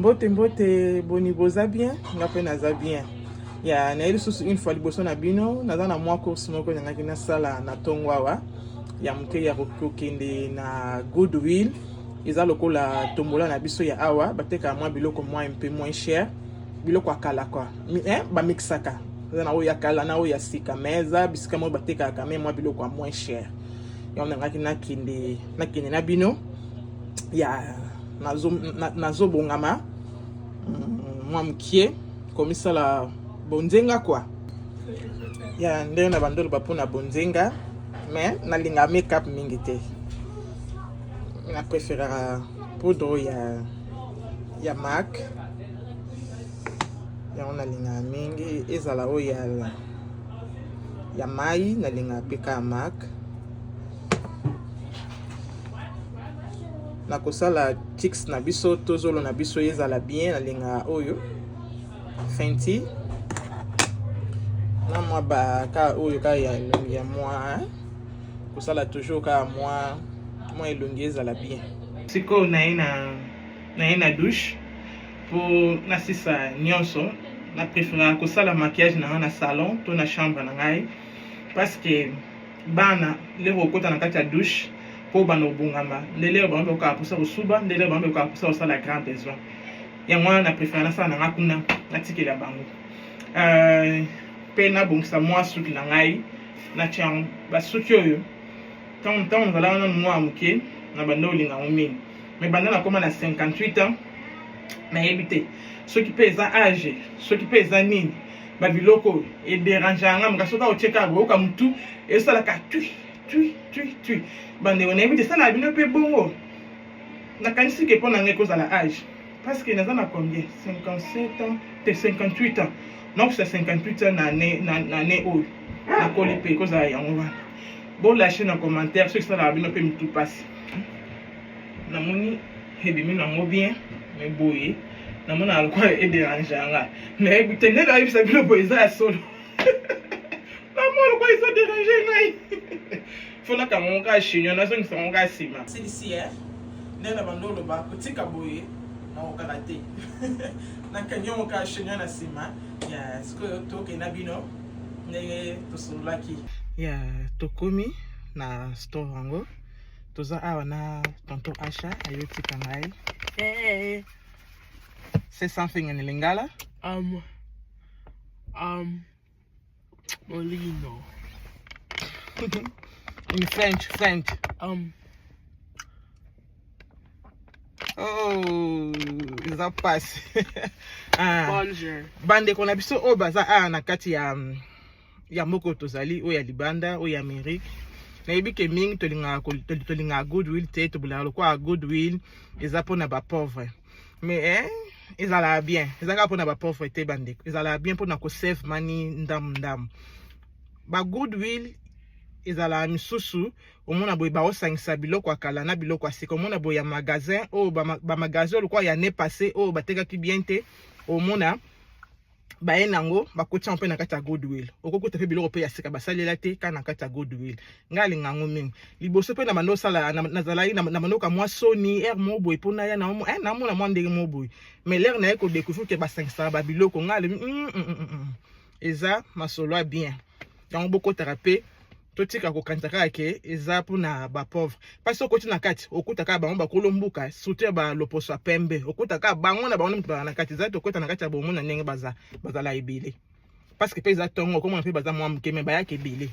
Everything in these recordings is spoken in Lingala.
Mbote mbote, boni boza bien? Nga pe naza bien. Ya naye lisusu une fois liboso na bino, naza na mwa course moko nangaki nasala na tongo awa ya moke ya kokende na Goodwill. Eza lokola tombola na biso ya awa, batekaka mwa biloko mwa un peu moins cher, biloko ya kala quoi. Eh, bamixaka eza na oyo ya kala na oyo ya sika, mais eza bisika moko batekaka quand même mwa biloko ya moins cher. Yango nangaki nakende nakende na bino ya nazobongama mwa mokie komisala bonzenga kwa ya ndenge na bando oloba mpona bonzenga, mais nalingaka makeup mingi te, na préféraka poudre ya MAC. Yango nalingaka mingi, ezala oyo ya mai, nalingaka mpe kaka MAC. Nakosala chicks na biso to zolo na biso ezala bien, nalingaka oyo Fenty na mwa ba kaka oyo kaka ya elongi ya mwa kosala toujours kaka mwa elongi ezala bien. Sikoyo naye na douche po nasisa nyonso. Na préféraka kosala maquillage na ngai na salon to na chambre na ngai, parce que bana lero okota na kati ya douche mpo bana obongama nde lero bango bakokaka mposa kosuba, nde lero bango bakokaka mposa kosala grand besoin. Yango wana na préféré nasala na ngai kuna, natikela bango mpe nabongisa mwa suki na ngai, natia yango basuki oyo. Ntango nazalaka nanu mwa moke, na banda olinga yango mingi, mais banda nakóma na 58 ans, nayebi te soki mpe eza age, soki mpe eza nini, babiloko oyo edérange yanga maka. Soki aotie kaka boyoka motu esalaka tui tui tui tui. Bandeko, nayebi te esalaka bino mpe bongo. Nakanisi ke mpo na ngai ekozala age, parce que naza na combien? 57 ans te, 58 ans. Nakokisa 58 ans na année oyo. Nakoli mpe, ekozala yango wana. Bolâche na commentaire soki esalaka bino mpe mitu mpasi. Namoni ebimi nango bien, mais boye namonaka lokola edérange yanga. Nayebi te nde nayebisa bino boye, eza ya solo, namona lokola ezodérange ngai. Fo nakanga ngo kaka chignon, nazongisa ngo kaka nsima. Silisi nde na bando oloba kotika boye nakokaka te, nakangi yango kaka chignon na nsima ya. Sikoyo tokenda bino ndenge tosololaki ya, tokomi na store yango. Toza awa na tonton Asha, ayotika ngai. Hey. Say something in Lingala. Molino. In French, French. Oh, eza pasi. Ah. Bonjour. Bandeko na biso oyo baza awa na kati ya mboka oyo tozali, oyo ya libanda, oyo ya Amérique, nayebi ke mingi tolingaka Goodwill te, tobulaka lokola Goodwill eza mpona bapauvre. Mais ezalaka bien, eza kaka mpona bapauvre te bandeko, ezalaka bien mpona kosave money ndamu ndamu. Bagoodwill ezalaka misusu, omona boye baosangisa biloko ya kala na biloko ya sika. Omona boye ya magasin oyo, bamagasin oyo lokola ya année passé oyo batekaki bien te, omona baye nango bakotia mpe na kati ya Goodwill. Okokuta mpe biloko mpe ya sika basalela te kaka na kati ya Goodwill. Ngai alinga yango mingi. Liboso mpe na bando osala, nazalaki na bandoka mwa soni aire moko boye mpona ya namona mwa ndenge moko boye, mais l'heure naye kodécouvrir ke basangisaka babiloko, ngai alobi eza masolo ya bien. Yango bokotaka mpe, totika kokanisa kaka ke eza mpona bapauvre. Mpasi okoti na kati, okuta kaka bango bakolo mbuka, surtout ya baloposo ya pembe, okuta kaka bango na bango nde moto bazala na kati. Eza tokota na kati ya bomona ndenge baza, bazala ebele, parce que mpe eza ntongo, okomona mpe baza mwa moke, mais bayaka ebele.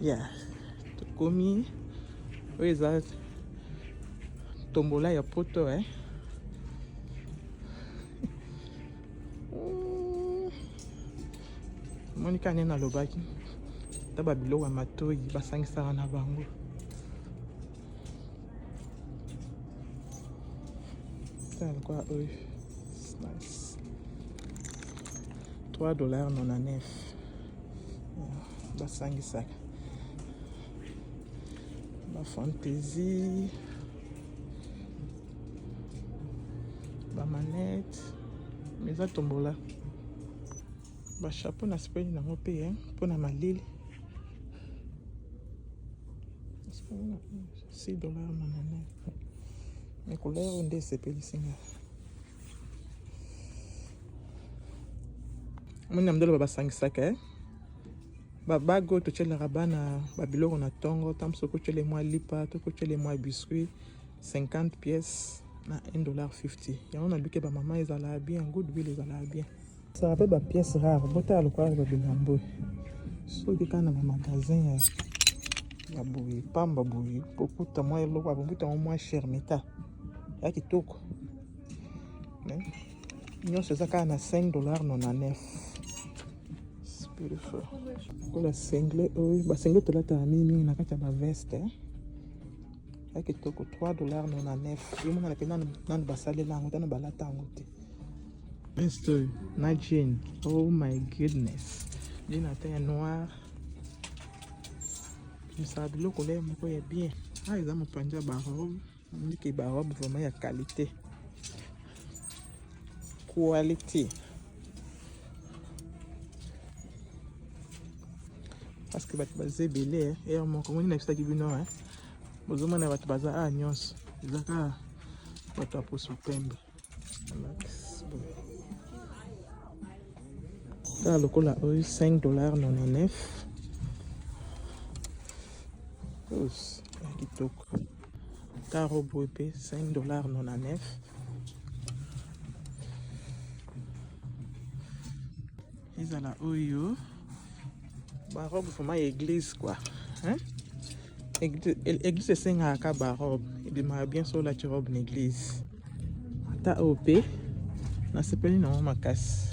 Ya tokomi, oyo eza tombola ya poto, eh? Omoni kaka nde nalobaki, ta babiloko ya matoi basangisaka na bango. Tala lokola oyo, nice, 3 dollars 99. Basangisaka bafantaisie, bamanete, mais eza tombola. Bachapeau na sipeli nango mpe mpona malili, 6 dollars 99. Mais couleur oyo nde esepelisi nga. Omoni na mindele basangisaka eh? Babague oyo totyelaka bana babiloko na ntongo, ntango soki otyele mwa lipa to kotyele mwa biscuit, 50 pièces na 1,50 $. Yango naluki bamama ezalaka bien, Goodwill ezalaka bien. Ezalaka mpe ba pièces rare, botala lokola babilambo soki kaka na bamagasin ya boye pamba boye, kokuta mwa eloko akokuta yango mwa cher meta ya kitoko. Nyonso eza kaka na 5,99 $. It's beautiful. Lokola single oyo, basingle tolataka mingimingi na kati ya baveste ya kitoko, 3,99 $. Yo monana mpe nanu basalela yango, tano balata yango te. Veste oyo na jean, oh my goodness, jean ata ya noir, misala biloko leye moko ya bien. Ah, eza mopanzi ya barobe, ndike barobe vraiment ya qualité, quality, parce que bato baza ebele heure moko. Moni nayebisaki bino, bozomona bato baza awa nyonso eza kaka bato ya poso pembe. Kaka lokola oyo 5,99 $. Ya kitoko. Ta robe oyo mpe 5,99 $. Ezala oyo barobe vraiment ya église quoi, hein? Église esengaka barobe, ebimaka bien so olati robe na église. Ata oyo mpe nasepeli nango makasi.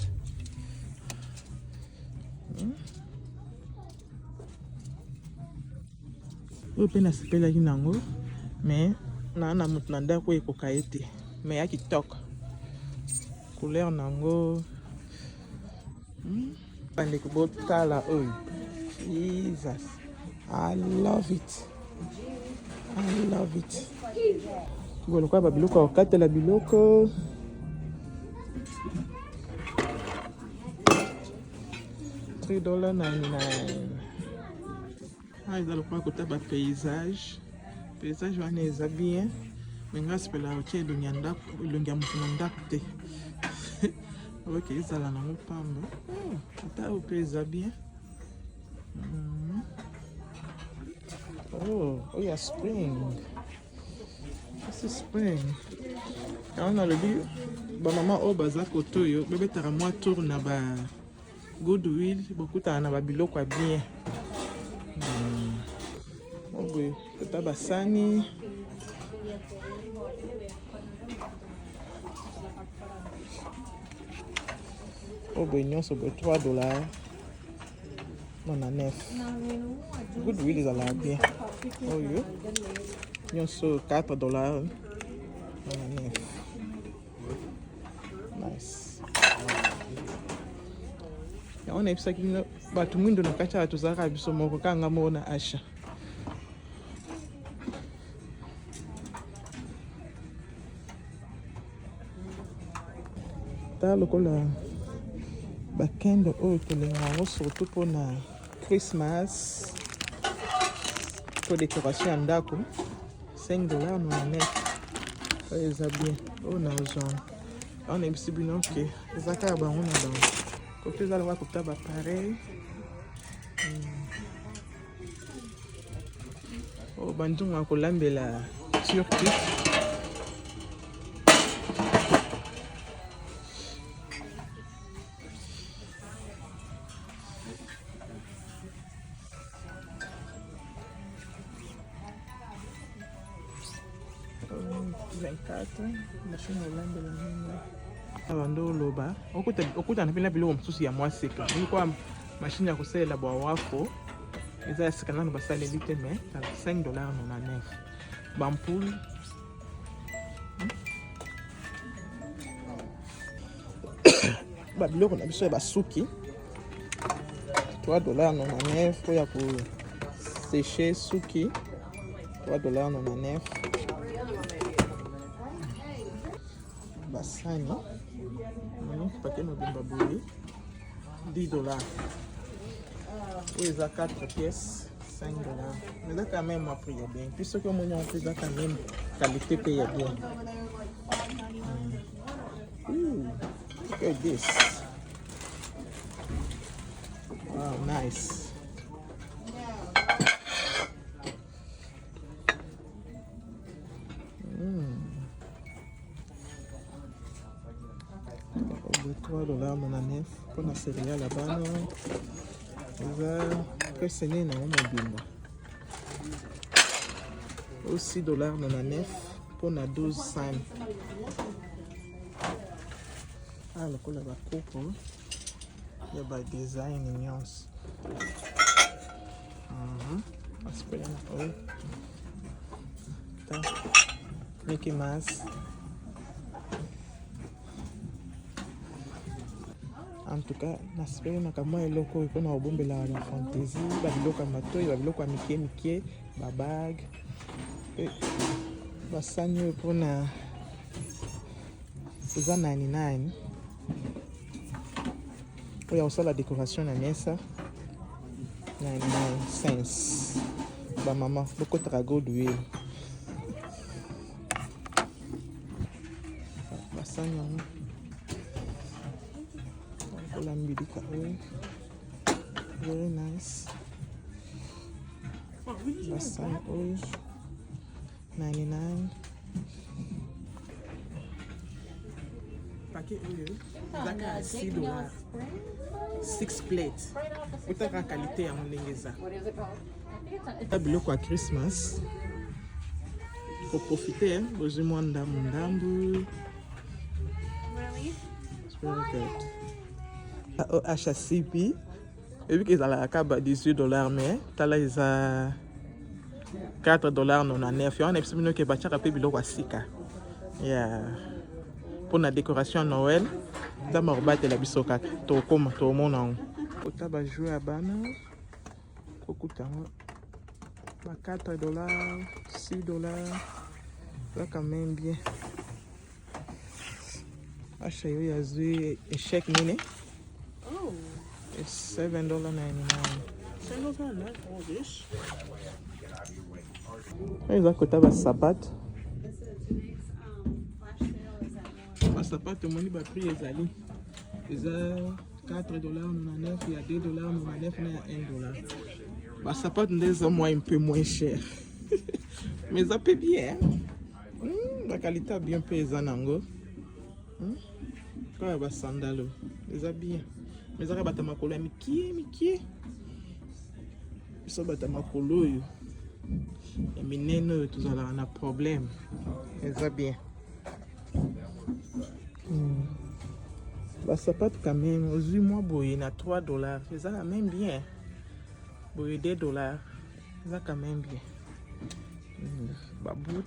Oyo mpe nasepelaki nango, mais naa na moto na ndako oyo ekoka ye te, mais ya kitoko couleur nango. Bandeko, botala oyo. Jesus, I love it, I love it. Bo lokola babiloko ya kokatela biloko, 3,99 $. Ah, eza lokola kota ba paysage. Paysage wana eza bien, mais nga sepela otia elongi ya ndako, elongi ya moto na ndako te. Ok, ezala nango pamba. Ata oyo mpe eza bien. Oh, oyo ya spring. Esi spring. Yango nalobi bamama oyo baza kote oyo babetaka mwa tour na ba Goodwill, bokutana na babiloko ya bien. Oboye kota basani. Oyo boye nyonso boye 3,99 $. Goodwill ezalaka bien. Oyo nyonso 4,99 $. Nice. Yango nayebisaki bino, bato mwindo na kati ya tozalaka biso moko, kaka nga moko na Asha. Tala lokola bakende oyo tolinga yango surtout mpona Christmas to décoration ya ndako, 5,99 $. Oyo eza bien, oyo nazwa awa. Nayebisi bino ke eza kaka bango na bango. Kote eza lokola kota bapareil oyo bandungu ya kolambela turki. Machine olambela nini bando oloba, okutana mpe na biloko mosusu ya mwa sika, kwa machine ya kosalela bwa wafo eza ya sika, nano basaleli te, mais 5,99 $. Bampoule, babiloko na biso ya basuki, 3,99 $, oyo ya kosécher suki, 3,99 $. Basani pake mobimba boye 10 $. Oyo eza 4 pièces, 5 $, mais eza quand même mwa prix ya bien. Puis soki omoni yango mpe eza quand même Qualité mpe ya bien. Ooh, look at this. Wow, nice. 3 dollars 99 mpona céréale ya bana eza prese nini nango mobimba o 6 dollars 99 mpona 12 sani awa lokola bakopo ya badesign nyonso asikola na oyo ta Mickey Mouse. En tout cas, nasepeli na kamwa eloko oyo mpona kobombela ba fantaisie, ba biloko ya matoi, ba biloko ya mike mike, ba bague, basani oyo mpona eza 99 oyo ya kosala décoration na mesa 99 cents. Bamama bokotaka Goodwill. Basani yango lokola mbilika oyo very nice. Basani oyo 99. Paquet oyo eza kaka 6 dollars 6 plate. Otaka qualité yango ndenge eza. Eza biloko ya Christmas. Koprofite bozwi mwa ndambu ndambu. It's very good. OHCP ebiki ezalaka kaka ba 18 dollars mais tala eza 4 dollars 99. Yango na biso bino ke batiaka mpe biloko ya sika ya mpona décoration ya Noël. Nzambe akobatela biso kaka, tokokoma tokomona yango. Kota bajoue ya bana kokuta yango ba 4 dollars 6 dollars, eza quand même bien. Asha oyo azwi échec nini? Oh. It's $7.99. $7.99 all this. Oyo eza kota basapato. Basapato omoni baprix ezali eza 4 dollars 99, ya 2 dollars 99 na ya 1 dollar. Basapato nde eza mwa un peu moins cher mais eza mpe bien. Baqualité ya bien mpe eza nango. Kaka basandalo eza bien mais ezaka bato ya makolo ya mikie mikie. Biso bato ya makolo oyo ya minene oyo tozalaka na problème. Eza bien. Basapato quand même ozwi mwa boye na 3 dollars, eza quand même bien. Boye 2 dollars, eza quand même bien. Baboot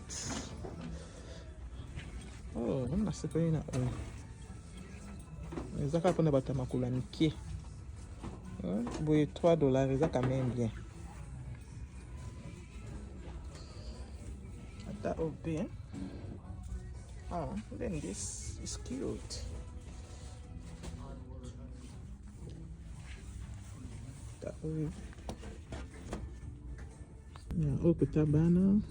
oh, nasepeli na oyo. Eza kaka mpona bato ya makolo ya mike. Boye 3 dollars, eza quand même bien. Ata oyo mpe. Oh, then this is cute. Ata oyo. Oyo kota bana.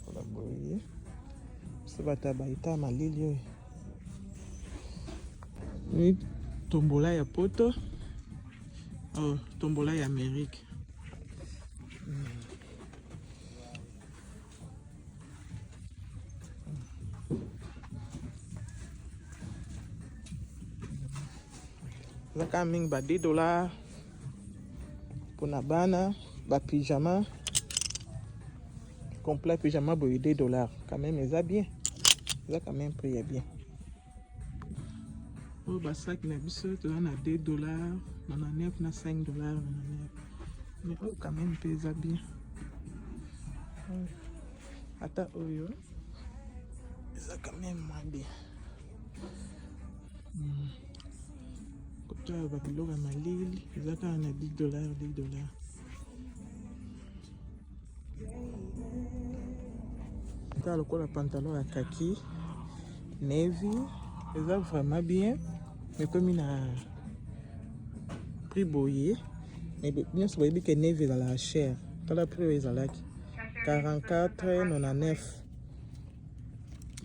Kola boye. Biso bato ya baita ya malili oyo. Ni tombola ya poto. Oh, tombola ya Amérique. Eza kaka mingi ba 2 dollars mpona bana, bapyjama complet, pyjama boye 2 dollars quand même, eza bien, eza quand même prix ya bien. Oyo basaki na biso toza na 2 dollars 99 na 5 dollars 99, mais oyo quand même mpe eza bien. Oyo, ata oyo eza quand même mwa bien. Koto oyo babiloko ya malili eza kaka na 10 dollars, 10 dollars. Kaka lokola pantalon ya kaki navy, eza vraiment bien. Ekomi na prix boye mais nyonso boyebi ke navy ezalaka cher. Tala prix oyo ezalaki 44,99.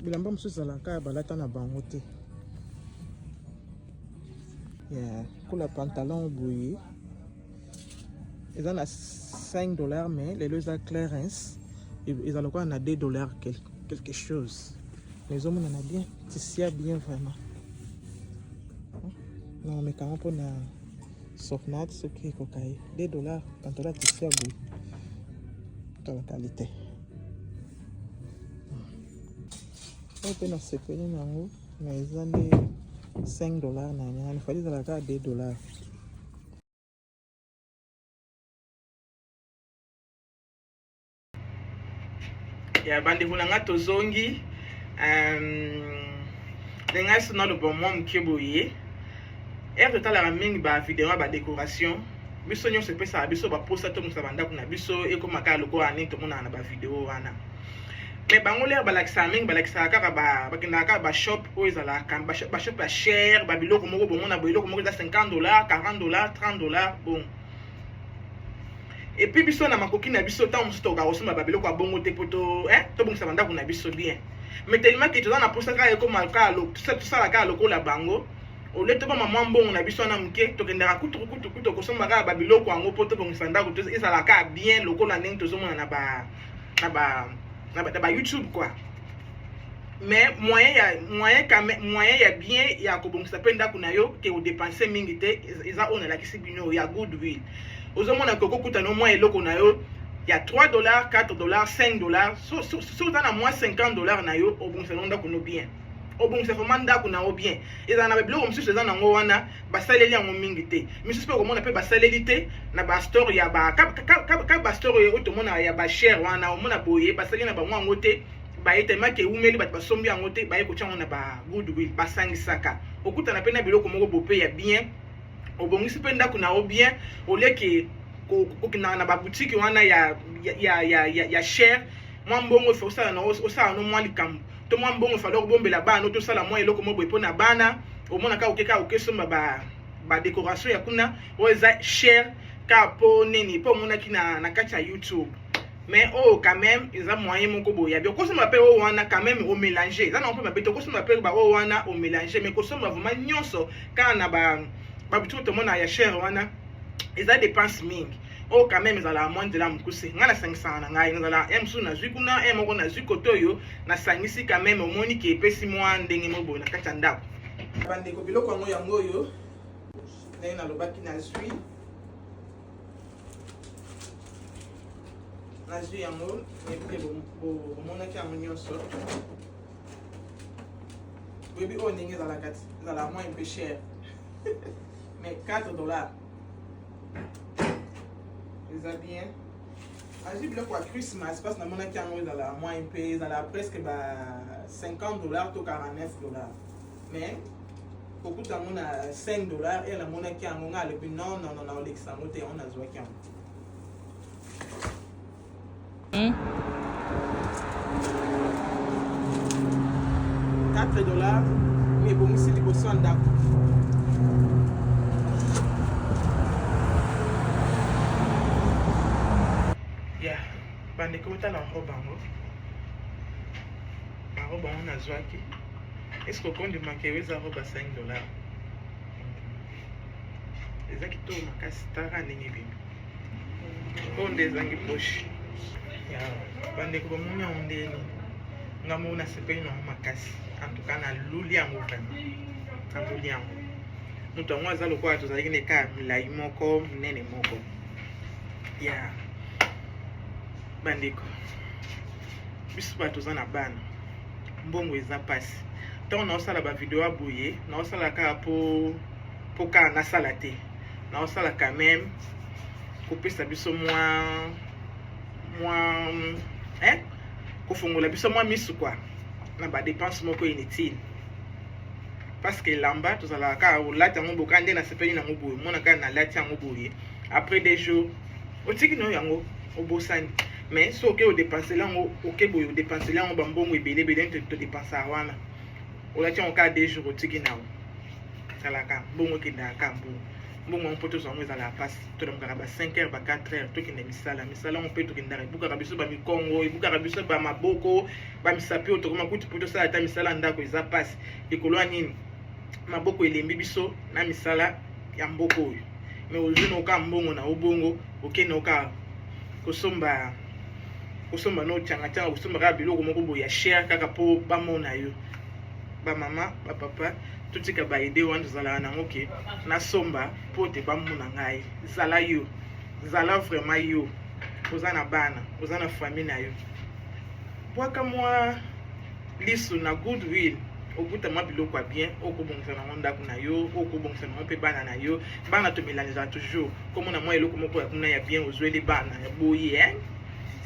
Bilamba mosusu ezalaka balata na bango te. Yeah. Kola pantalon boye eza na 5 dollars, mais lelo eza clearance, eza lokola na 2 dollars quelque chose, mais ezomonana bien, tisia bien vraiment. Na omekango mpona sofnat soki ekoka ye 2 dollars pantalon ya tisia boye, tala qualité oyo mpe nasepeli na yango, mais eza nde 5 dollars na yango, fali ezalaka 2 dollars. Ya bandeko na nga, tozongi. Ndenge ngai so naloba mwa moke boye, ere totalaka mingi bavideo ya badécoration, biso nyonso epesaka biso baposa tobongisa bandako na biso ekóma kaka lokola nini tomonaka na bavideo wana. Mais bango lere balakisaka mingi, balakisaka kaka, bakendaka kaka bashop oyo ezalaka bashop ya cher, babiloko moko bomona boye, eloko moko eza 50 dollars, 40 dollars, 30 dollars. Bon, et puis biso na makoki na biso, ntango mosusu tokokaka kosomba babiloko ya bongo te mpo tobongisa bandako na biso bien. Mais tellement ke toza na mposa kaka ekóma kaka, tosala kaka lokola bango, ole tobama mwa mbongo na biso wana moke, tokendaka kutu kutu kutu kosomba kaka babiloko yango mpo tobongisa ndako ezala kaka bien lokola ndenge tozomona na ba YouTube quoi. Mais moyen ya bien ya kobongisa mpe ndako na yo ke odépenser mingi te, eza oyo nalakisi bino ya Goodwill. Ozomona ke okokutana mwa eloko na yo ya 3 dollars, 4 dollars, 5 dollars. So oza na mwa 50 dollars na yo, obongisa nango ndako no bien, obongisa vraiment ndako na yo bien. Ezala na babiloko mosusu eza nango wana, basaleli yango mingi te. Misusu mpe okomona mpe basaleli te na bastore ya ka bastore oyo tomona ya bacher wana. Omona boye basali na bango yango te, baye tellement ke ewumeli, bato basombi yango te, baye kotia yango na ba Goodwill, basangisaka. Okutana mpe na biloko moko bope ya bien, obongisi mpe ndako na yo bien, oleke kokendaka na babutiki wana ya cher. Mwa mbongo efe osala na osala no mwa likambo to mwa mbongo efali kobombela bana, tosala mwa eloko moko boye mpo na bana. Omona kaka oke kaka okesomba badécoration ya kuna oyo eza cher kaka mpo nini? Mpo omonaki na kati ya YouTube. Mais oyo quand même eza moyen moko boye ya bien. Okosomba mpe oyo wana quand même, omélange, eza nango mpe mabe te. Okosomba mpe baoyo wana, omélange, mais kosomba vraiment nyonso kaka na baboutique tomona ya cher wana, eza dépense mingi. Oyo quand même ezalaka mwa nzela mokuse. Ngai nasangisaka na ngai, nazala ya mosusu nazwi kuna, ya moko nazwi kote oyo, nasangisi quand même, omoni ke epesi mwa ndenge moko boye na kati ya ndako. Bandeko, biloko yango yango oyo ndenge nalobaki, nazwi yango, nayebi te bomonaki yango nyonso. Boyebi oyo ndenge ezalaka ti ezalaka mwa un peu cher, mais 4 dollars eza bien. Azwi biloko ya Christmas parce namonaki yango ezalaka mwa un peu, ezalaka presque ba 50 dollars to 49 dollars, mais kokuta yango na 5 dollars e namonaki yango, ngai alobi: "Non, non, non, naolekisa yango te." Yango nazwaki yango. 4 dollars, mais ebongisi liboso ya ndako. Ya bandeko, otala robe yango, barobe yango nazwaki. Est ce que okondimaka eyo eza robe ya 5 dollars? Eza kitoko makasi, tala ndenge ebimi. Oyo nde ezangi poche. Ya bandeko, bamoni yango ndeni? Nga moko nasepeli nango makasi. En tout cas naluli yango vraiment, naluli yango. Moto yango aza lokola tozalaki na eka ya molai moko monene moko. Ya bandeko, biso bato toza na bana, mbongo eza mpasi. Ntango naosala bavideo ya boye, naosala kaka po kaka nasala te, naosala quand même kopesa biso mwa hein? Kofongola biso mwa misu kwa na badépense moko inutile, parce que elamba tozalaka kaka olati yango boka nde nasepeli nango boye, omona kaka nalati yango boye, après 2 jours otiki na yo yango, obosani. Mais so oke odépensela yango, oke boye odépensela yango bambongo ebele ebele, todépensaka wana, olati yango kaka 2 jours, otiki na yo, talaka mbongo ekendaka kaka mbongo. Mbongo yango mpo tozwa yango ezalaka mpasi. Tolamukaka ba 5 heures, ba 4 heures, tokende misala. Misala yango mpe tokendaka, ebukaka biso bamikongo, ebukaka biso bamaboko, bamisapi oyo tokoma kutu mpo tosala ata misala ya ndako eza mpasi. Likolo ya nini? Maboko elembi biso na misala ya mboka oyo. Me ozwi na oka mbongo na obongo, okende oka kosomba kosomba no tiangatianga, kosomba kaka biloko moko boye ya cher kaka mpo bamona yo. Bamama, bapapa, totika baide wana tozalaka nango ke nasomba mpo te bamona ngai. Zala yo, zala vraiment yo. Oza na bana, oza na famille na yo, bwaka mwa lisu na Goodwill, okuta mwa biloko ya bien okobongisa nango ndako na yo, okobongisa nango mpe bana na yo. Bana tomelanizaka toujours komona mwa eloko moko ya kuna ya bien, ozweli bana ya boye, eh?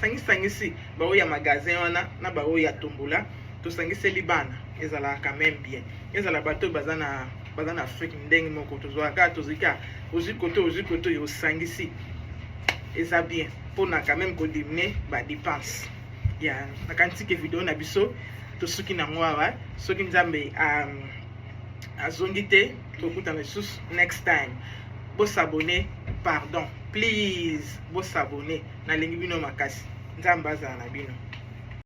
Sangisangisi baoyo ya magasin wana na baoyo ya tombola, tosangiseli bana, ezalaka quand même bien. Ezala bato oyo baza na Afrique, ndenge moko tozwaka kaka, tozwi kaka, ozwi kote, ozwi kote oyo, osangisi, eza bien mpona quand même kodiminuer badépenses ya. Nakanisi ke video na biso tosuki nango awa. Soki Nzambe azongi te, tokutana lisusu next time. Bos'abonner, pardon, please, bos'abonner. Nalingi bino makasi. Nzambe azala na bino.